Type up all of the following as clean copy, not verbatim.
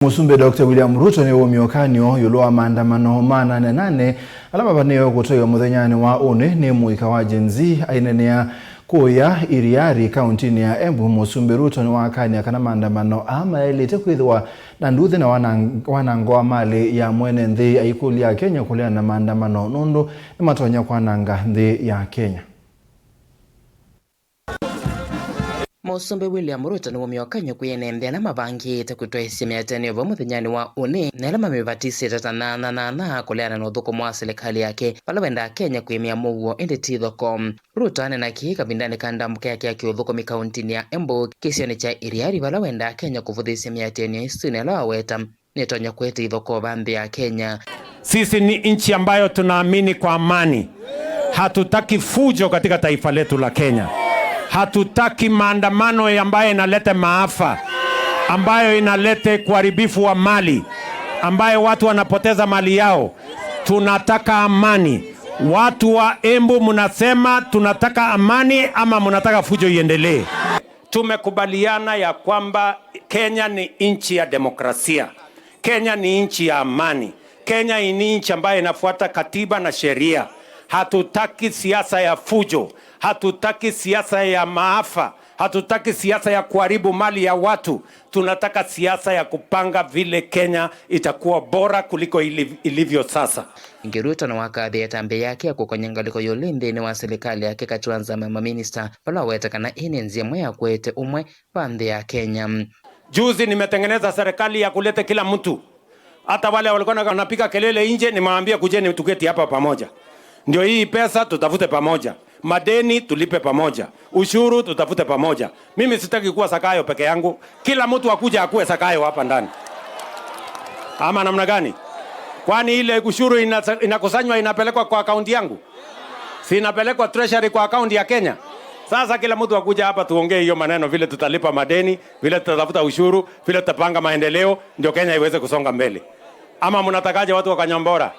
Musumbi Dr. William Ruto ni womiokanio yulu wa maandamano ma nane nane ala mavaniwe kutoiwa muthenyani wa uni ni muika wa Gen Z ainenea kuya Iriari kauntini ya Embu. Musumbi Ruto ni wakania kana maandamano aa maelite kwithiwa na nduthi na wanango wa mali ya mwene nthi aikulia Kenya kuleana na maandamano nundu ni matonya kwananga nthi ya Kenya. Musumbi William Ruto niwomiokanyo kwiyene ala mavangite kwitwaisya miatano va muthenyani wa uni na ala mamivatisite ta nananana kuleana na uthukumu wa serikali yake vala wendaa Kenya kwimia muuo indi ti thoko. Ruto anena kii kavindani ka ndambuka yake ya kiuthukumi kauntini ya Embu kisioni cha Iriari vala wendaa Kenya kuvuthisya miatano isu na ala waweta nitonya kwete ithoko va nthi ya Kenya. Sisi ni nchi ambayo tunaamini kwa amani. Hatutaki fujo katika taifa letu la Kenya. Hatutaki maandamano ambayo inaleta maafa, ambayo inaleta kuharibifu wa mali, ambayo watu wanapoteza mali yao. Tunataka amani. Watu wa Embu, mnasema tunataka amani ama mnataka fujo iendelee? Tumekubaliana ya kwamba Kenya ni nchi ya demokrasia. Kenya ni nchi ya amani. Kenya ni nchi ambayo inafuata katiba na sheria. Hatutaki siasa ya fujo, hatutaki siasa ya maafa, hatutaki siasa ya kuharibu mali ya watu. Tunataka siasa ya kupanga vile Kenya itakuwa bora kuliko ilivyo sasa. Ingi Ruto na wakathia tambi yake ya kukonya ngaliko yuli nthini wa serikali yake kati wa nzama ya maminista vala wetekana ii ni nzia imwe ya kwete umwe wa nthi ya Kenya. Juzi nimetengeneza serikali ya kuleta kila mtu, hata wale walikuwa wanapiga kelele nje, nimewaambia kujeni tuketi hapa pamoja. Ndio hii pesa tutafute pamoja, madeni tulipe pamoja, ushuru tutafute pamoja. Mimi sitaki kuwa Sakayo peke yangu, kila mtu akuja akuwe Sakayo hapa ndani, ama namna gani? Kwani ile ushuru inakusanywa inapelekwa kwa akaunti yangu? Si inapelekwa treasury kwa akaunti ya Kenya? Sasa kila mtu akuja hapa tuongee hiyo maneno, vile tutalipa madeni, vile tutatafuta ushuru, vile tutapanga maendeleo, ndio Kenya iweze kusonga mbele. Ama mnatakaje watu wa Kanyambola?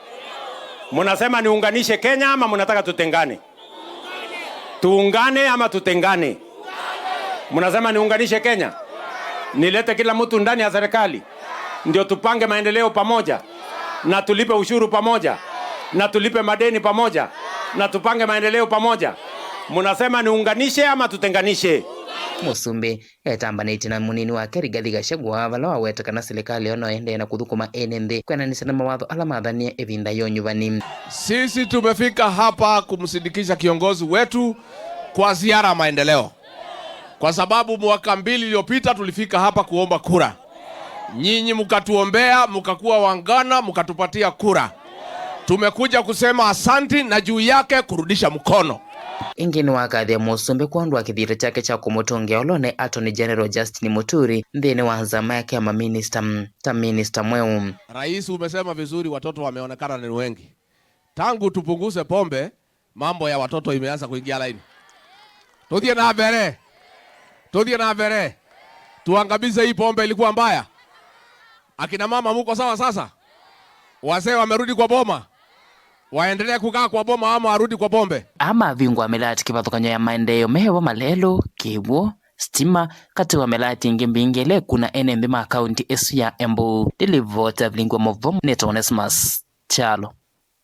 Mnasema niunganishe Kenya ama mnataka tutengane? Tuungane ama tutengane? Mnasema niunganishe Kenya? Nilete kila mtu ndani ya serikali ndio tupange maendeleo pamoja, na tulipe ushuru pamoja, na tulipe madeni pamoja, na tupange maendeleo pamoja. Mnasema niunganishe ama tutenganishe? Musumbi etambanite na munini wake Rigathi Gachagua vala wawetekana serikali ono endee na kuthukuma ene nthi kwenanisa na mawatho ala mathanie ivinda ya unyuvani. Sisi tumefika hapa kumsindikisha kiongozi wetu kwa ziara ya maendeleo, kwa sababu mwaka 2 iliyopita tulifika hapa kuomba kura, nyinyi mkatuombea, mkakuwa wangana, mkatupatia kura. Tumekuja kusema asanti na juu yake kurudisha mkono. Ingi ni wakathia musumbi kwondu wa kithito chake cha kumutungia ulone Attorney General Justin Muturi nthini wa nzama yake ya maminista ta minista mweu. Rais, umesema vizuri, watoto wameonekana ni wengi. Tangu tupunguze pombe, mambo ya watoto imeanza kuingia laini. Tuthie na mbere, tuthie na mbere, tuangamize hii pombe ilikuwa mbaya. Akina mama muko sawa sasa? Wazee wamerudi kwa boma, waendelee kukaa kwa boma ama warudi kwa pombe? Ama vingwa milati kivathukanyo ya maendeeo mehewa malelu kiw'o stima kati wa milati ingi mbingi ile kuna ene nthi ma kaunti isu ya Embu. Ndilivota vilingwa muvo ni Onesmus Chalo.